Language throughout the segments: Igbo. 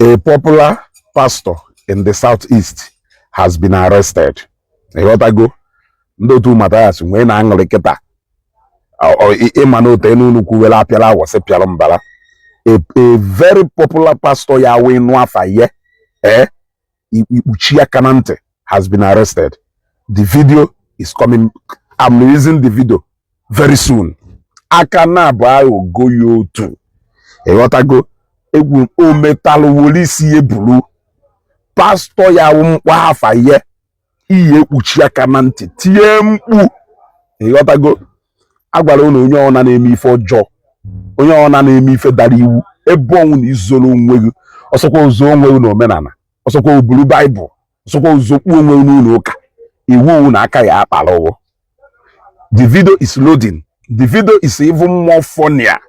A popular pastor in the southeast has been arrested. Ịghọtago? Ndị otu Mathias nwee na-aṅụrị kịta. Ịma na otu enu kwuwere apịara awọsị pịara mbara. A very popular pastor ya wee nụ afa ye ikpuchi aka na ntị has been arrested. The video is coming. I'm releasing the video very soon. Aka na abụọ aghọgo ya otu. Ịghọtago? Egwu o metalụ were isi ya buru pastọ ya wụ mkpọ afa ye iyi ekpuchi aka na ntị tie mkpu. Ịghọtago? Agwara unu, onye ọna na-eme ife ọjọọ, onye ọna na-eme ife dara iwu, ebe ọnwụ na izoro onwe gị, ọsọkwa ozo onwe gị n'omenala, ọsọkwa oburu Baịbụl, ọsọkwa ozokpu onwe gị n'ụlọ ụka, iwu na aka ya akpara ụwụ. The video is loading. The video is even more funnier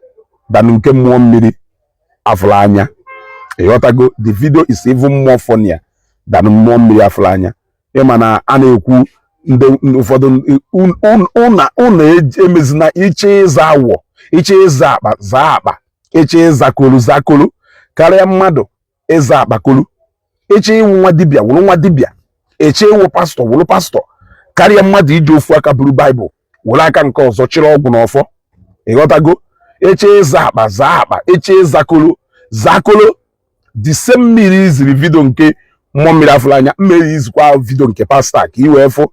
than nke mmụọ mmiri afụrụ anya. Ịghọtago? The video is even more funnier than mmụọ mmiri afụrụ anya. Ịma na a na-ekwu ndị ụfọdụ ụnụ emezina iche ịza awọ, iche ịza akpa, zaa akpa, iche ịza kolu, zaa kolu, karịa mmadụ ịza akpa kolu. Iche ịwụ nwa dibịa, wụrụ nwa dibịa. Eche ịwụ pastọ, wụrụ pastọ, karịa mmadụ iji ofu aka buru Baịbụl, were aka nke ọzọ chịrị ọgwụ n'ọfọ. Ịghọtago? Eche ịza akpa, zaa akpa. Eche ịza kolo, zaa kolo. The same mmiri iziri video nke mmụọ mmiri afụrụ anya, mmiri izikwa video nke pastọ ka ị wee fụ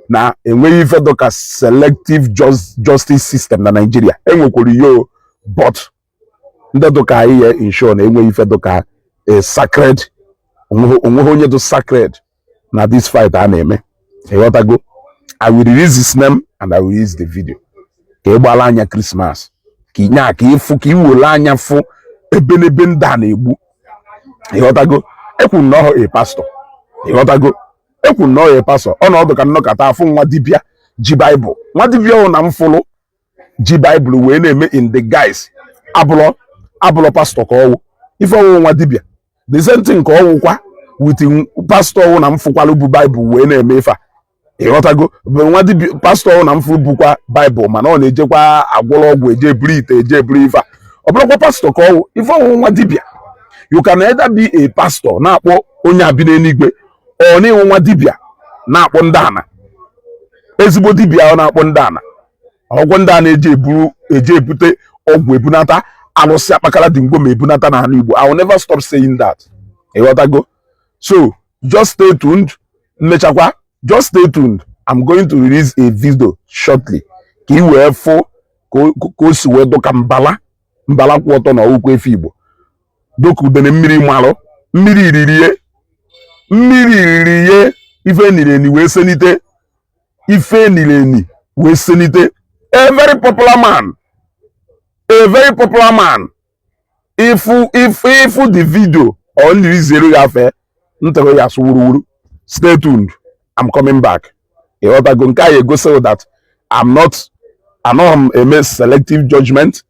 na enweghị ife dịka selective justice system na Nigeria. Enwekwara yo, but ndị dụka anyị ya ensure na enweghị ife dịka a sacred, onweghị onye dị sacred na this fight a na-eme. Ịghọtago? I will release his name and I will release the video ka ị gbala anya Christmas, ka ị nya ka ịfụ, ka ị were anya fụ ebenebe ndị a na-egbu. Ịghọtago? Ekwu na ọhụ a pastor. Ịghọtago? Ekwu na ọhụ a pastor. Ọnọdụ ka nnọkọta afụ nwa dibịa ji Baịbụl, nwa dibịa ọhụ na mfụlụ ji Baịbụl wee na-eme in the guise abụlọ abụlọ pastọ ka ọwụ ife ọwụ nwa dibịa. The same thing ka ọwụkwa with pastọ ọwụ na mfụkwalụ bụ Baịbụl wee na-eme ife a. Ịghọtago? Bụ nwa dibịa pastọ ọwụ na mfụ bụkwa Baịbụl, mana ọ na-ejekwa agwọrọ ọgwụ, eje eburu ite, eje eburu ife a. Ọ bụrụkwa pastọ ka ọwụ ife ọwụ nwa dibịa. You can either be a pastor na-akpọ onye abi n'eluigwe, ọ na-enwe nwa dibịa na-akpọ ndị ana, ezigbo dibịa ọ na-akpọ ndị ana, ọgwụ ndị a na-eje eburu, eje ebute ọgwụ, ebunata alụsị akpakara dị ngwo ma ebunata n'ala Igbo. I will never stop saying that. Ịghọtago? So just stay tuned. Mmechakwa, just stay tuned. I'm going to release a video shortly ka ị wee fụ ka o si wee dụka mbala mbala kwụ ọtọ na ọwụkwa efe Igbo dụka udene mmiri marụ mmiri ririe, mmiri ririe ife nireni wee senite, ife nireni wee senite. A very popular man, a very popular man. Ifu ifu ifu the video ọ nri zere ya afe ntụrụ ya asụ wuruwuru. Stay tuned, I'm coming back. Ịghọtago? Nke a egosi that I'm not, anọghị m eme selective judgment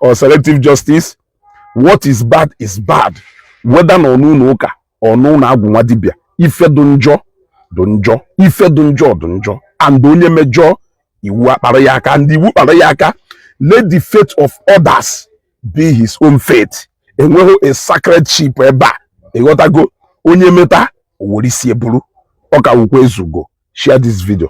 or selective justice. What is bad is bad, whether na n'ụlọ ụka or n'ụlọ agwụ nwa dibịa. Ife dị njọ dị njọ, ife dị njọ dị njọ, and onye mejọọ, iwu akpara ya aka, ndị iwu kpara ya aka. Let the fate of others be his own fate. Enweghị a sacred sheep ebe a. Ịghọtago? Onye meta, o were isi eburu ọ ka wukwa ezugo. Share this video.